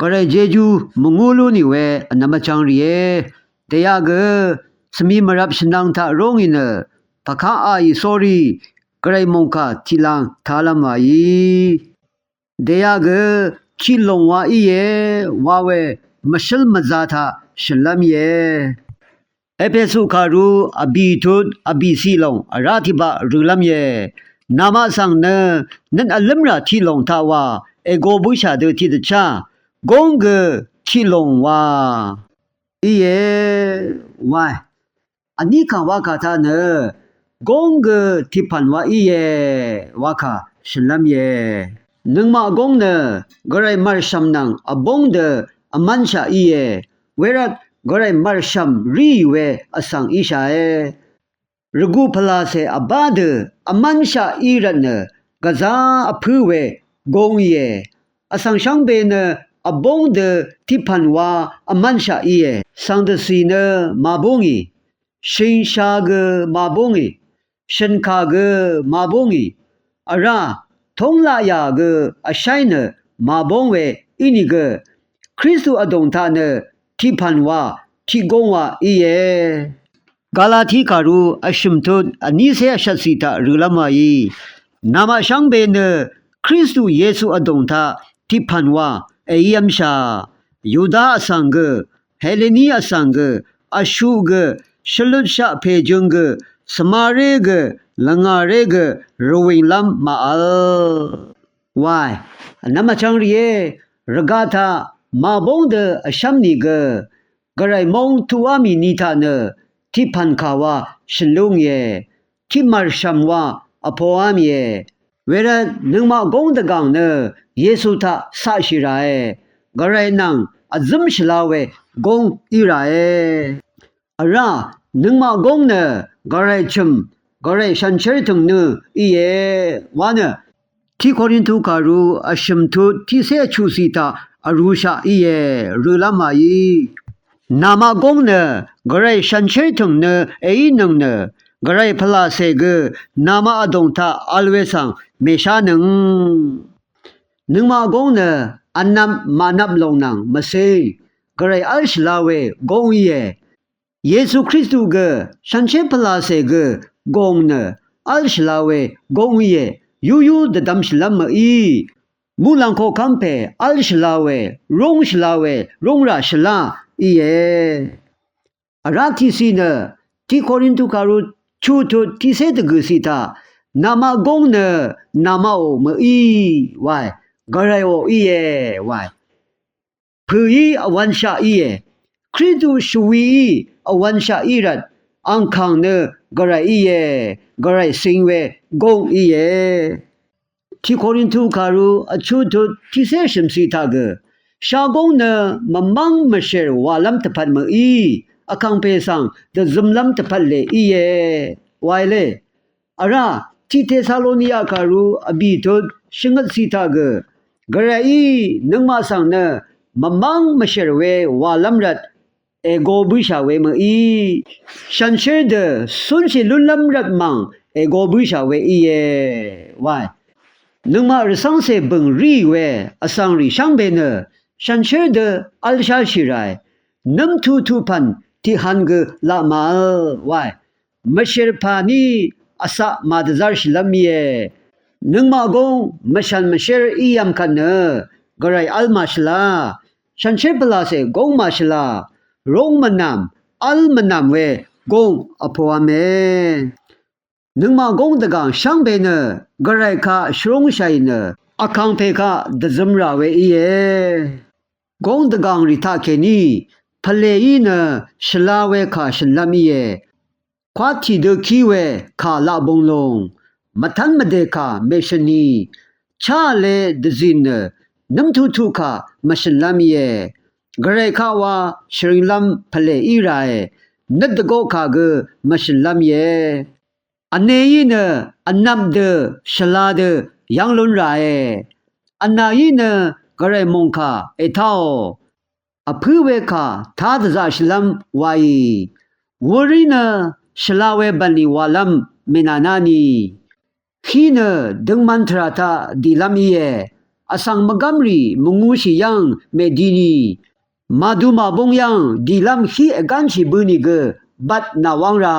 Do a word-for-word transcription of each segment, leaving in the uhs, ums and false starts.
Gvray jejú mvngú lú nì we vnvm vchvng rìé. Dèyaq gø svmi mvrvp shvnvng taq ró ngì nø pvkaqaqì sórí Gvray mòngkà tiqlang talv̄m wàí. Dèyaq gø tiqlùng wa íe wa we mvshǿl mvza taq shø̀nlv́m íe. Epesu kàru vbì tut vbìciq lòng vrá tiqbaq rø̄lv́m íe. Namaq svng nø nøt vlǿmrà tiqlùng taq wa ègo bǿshà dø tiqdvchá góng gø tiqlùng wa íe wae. Vní kà wakà taq nø góng gø tiqpv̀n wa íe wakà shø̀nlv́m íe. Nøngmaq góng nø Gvray mv̀rshv̀m nvng vbóng dø vmv́nshaq íe. Wervt Gvray mv̀rshv̀m ríì we vsvng íshàe. Rvgù pvlàcè vbá dø vmv́nshaq í rvtnø gvzá vpǿ we góng íe. Vsvng shvngbe nø vbóng dø tiqpv̀n wa vmv́nshaq íe. Svng dvcì nø màbúngì, shø̀ngsha gø màbúngì, shø̀nkà gø màbúngì, vrá tónglaqyà gø vsháí nø màbóng we ínìgø Kristu vdùng taq nø tiqpv̀n wa tiqgóng wa íe. Galati kàru vshø̀m tut vnícé vshvtcì taq rø̄lv́m wàí. Namaq shvngbe nø Kristu Yesu vdùng taq tiqpv̀n wa èív́mshà. Yuda vsvng gø, Heleni vsvng gø, vshuq gø, shvlutshaq pèjøng gø, svmaré gø, lvngàré gø, rvwìnglv́m màvl. Wae, vnvm vchvng rìé, rvgaq taq màbóng dø vshv́m nìgø, Gvray móng tuqá mì ni taq nø tiqpv̀n kà wa shø̀n lú ngìe, tiqmv̀rshv̀m wa vpoá mìe. Wervt nøngmaq góng dvgàng nø Yesu taq caqshì ràe, Gvray nvng vzǿm shvla we góng í ràe. Vrá nøngmaq góng nø Gvray chø̀m, Gvray shànshér tø̀ng nø íe wa nø Tiq Korintu kàru vshø̀m tut tiqcé vchuqcì taq vrūshaq íe, rø̄lv́m wàí. Namaq góng nø Gvray shànshér tø̀ng nø èínøng nø Gvray pvlàcè gø namaq vdùng taq vl we svng mèshánøng. Nøngmaq góng nø vnvp mànvp lòng nvng mvcé Gvray v́l shvla we góng íe. Yesu Kristu gø shànshér pvlàcè gø gòng nø v́l shvla we góng íe, yúyú dvdvm shvlv́m mø̀í. Muqlàng koqkv́m pè v́l shvla we, rúng shvla we, rúngrà shvlá íe. Vrá tiqciq nø Tiq Korintu kàru chuq tut tiqcé dvgø̀ciq taq namaq góng nø namaqò mø̀í wae, Gvrayò íe wae. Pø̀í vwv̄nshaq íe. Kristu shvwií vwv̄nshaq í rvt angkàng nø Gvray íe, Gvray cing we góng íe. Tiq Korintu kàru vchuq tut tiqcé shø̀mciq taq gø shagóng nø mvmv́ng mvshèr wàlv́m dvpvt mø̀í, vkàngpè svng dvzømlv́m dvpvt lè íe wae lé. Vrá tiq Tesalonia kàru vbì tut shvngøtciq taq gø Gvrayí nøngmaq svng nø mvmv́ng mvshèr we wàlv́m rvt ègo bǿshà we mø̀í, shànshér dø cúnshì lúnlv́m rvt mv̀ng ègo bǿshà we íe wae. Nøngmaq rvcv́ngcè bø̀ng ríì we vsvng rì shvngbe nø shànshér dø v́lsháshì ràe, nǿm tuqtuq pv̀n tiqhan gø laq màvl wae. Mvshèr pà ní vcaq màdvzarshìlv́m íe. Nøngmaq góng mvshv̀n mvshér í yv̀m kvt nø Gvray v́l màshvla, shànshér pvlàcè góng màshvla, rúng mvnàm, v́l mvnàm we góng vpov̄me. Nøngmaq góng dvgàng shvngbe nø Gvray kaq shvrúngshàì nø vkàngpè kaq dvzøm rà we íe. Góng dvgàngrì taqkèní pvlèí nø shvla we kà shø̀nlv́m íe. Kwatì dø kí we kà laq bung lùng, mvtv́n mvdè kà mèshø̀nì, chá vle dvzìn nø nǿm tuqtuq kà mvshø̀nlv́m íe. Gvray kaq wa shvringlv́m pvlè í ràe, nøt dvgoqkà gø mvshø̀nlv́m íe. Vneí nø vnvp dø shvla dø yv́ng lún ràe. Vnàí nø Gvray mòngkà ètáò. Vpǿ we kà tá dvzaqshìlv́m waì. Wūrí nø shvla we bv̀nlì wàlv́m mènàná ni. Hí nø døngman tvrà taq dìlv́m íe. vsvng mvgv́mrì mvngūshì yv́ng mèdini, màdu màbúng yv́ng dìlv́m hí vgv́nshì bø nìgø bvt nàwv́ng rà.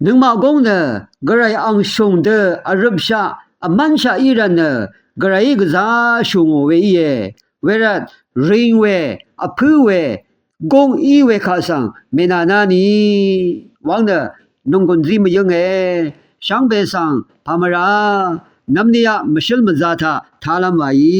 Nøngmaq góng nø gvray angshùng dø vrøpshaq vmv́nshaq í rvt nø gvrayí gvzá shù ngò we íe. Wervt ring we, vpǿ we, góng í we kaq svng mènàná ni wv́ng nø nònggùn zí mvyǿnge. Shvngbe svng pàmvrá nvmniaq mvshǿl mvza taq talv́m wàí.